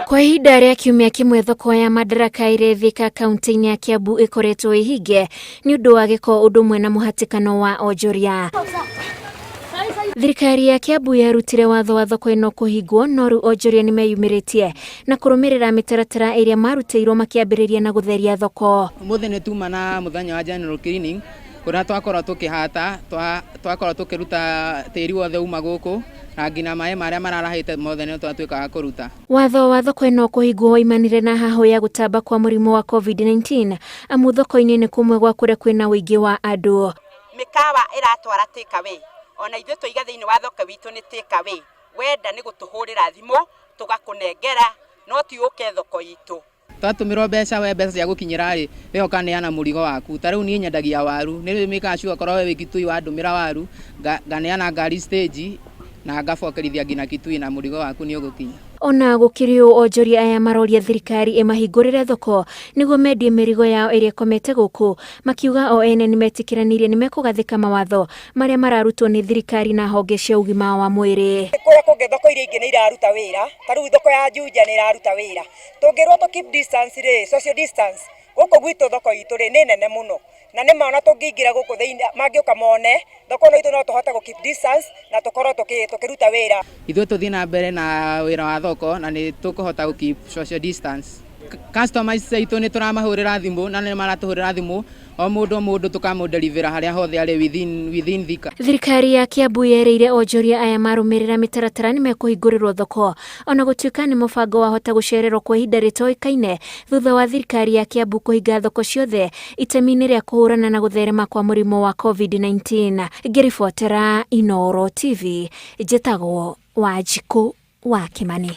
Kwa ihinda rĩa kiumia kĩmwe thoko ya Madaraka ĩrĩa ĩ Thika kaunti-inĩ ya Kiambu ĩkoretwo ĩhinge nĩ ũndũ wa gĩko ũndũ ũmwe na mũhatĩkano wa onjoria. Thirikari ya Kiambu yarutire watho wa thoko ĩno kũhingwo no rĩu onjoria nĩ meyumĩrĩtie na kũrũmĩrĩra mĩtaratara ĩrĩa marutĩirwo makĩambĩrĩria na gũtheria thoko. Ũmũthĩ nĩ tuma na mũthenya wa general cleaning kũrĩa twakorwo tũkĩhata, twakorwo tũkĩruta tĩri wothe uma gũkũ na nginya maĩ marĩa mararahĩte mothe nĩ twatuĩka a kũruta. Watho wa thoko ĩno kũhingwo waimanire na hahũ ya gũtamba kwa mũrimũ wa Covid-19 amu thoko-inĩ nĩ kũmwe gwa kũrĩa kwĩna ũingĩ wa andũ. Mĩkawa ĩratwara take away, ona ithuĩ twaiga thĩinĩ wa thoko witũ nĩ take away, wenda nĩ gũtũhũrĩra thimũ tũgakũnengera no ti ũke thoko itũ. Twatũmĩrwo mbeca we mbeca cia gũkinyĩra rĩ, we ũkaneana mũrigo waku. Ta rĩu niĩ nyendagia waru, nĩ mĩkaga sure korwo we wĩ Kitui wandũmĩra waru, nganeana ngari stage na ngabokerithia nginya Kitui na mũrigo waku nĩ ũgũkinya. Ona gũkĩrĩ ũũ, onjoria aya maroria thirikari ĩmahingũrĩre thoko nĩguo mendie mĩrigo yao ĩrĩa ĩkomete gũkũ, makiuga o ene nĩmetĩkĩranĩirie nĩmekũgathĩka mawatho marĩa mararutwo nĩ thirikari na honge cia ũgima wa mwĩrĩ. Kũrĩa kũngĩ thoko iria ingĩ nĩ iraruta wĩra, ta rĩu thoko ya Juja nĩ ĩraruta wĩra. Tũngĩrwo tũ keep distance rĩ, social distance, gũkũ gwitũ thoko itũ rĩ, nĩ nene mũno. Na nĩ ma ona tũngĩingĩra gũkũ thĩinĩ, mangĩũka mone, thoko ĩno itũ no tũhote gũ keep distance na tũkorwo tũkĩruta wĩra. Ithuĩ tũthiĩ na mbere na wĩra wa thoko na nĩ tũkũhota gũ keep social distance. Customers aitũ nĩ tũramahũrĩra thimũ na nĩ maratũhũrĩra thimũ o mũndũ o mũndũ tũkamũdelivera harĩa hothe arĩ within Thika. Thirikari ya Kiambu yerĩire onjoria aya marũmĩrĩra mĩtaratara nĩ mekũhingũrĩrwo thoko ona gũtuĩka nĩ mũbango wahota gũcererwo kwa ihinda rĩtoĩkaine thutha wa thirikari ya Kiambu kũhinga thoko ciothe itemi-inĩ rĩa kũhũrana na gũtherema kwa mũrimũ wa COVID-19. Ngĩribotera Inooro TV, njĩtagwo Wanjikũ wa Kĩmani.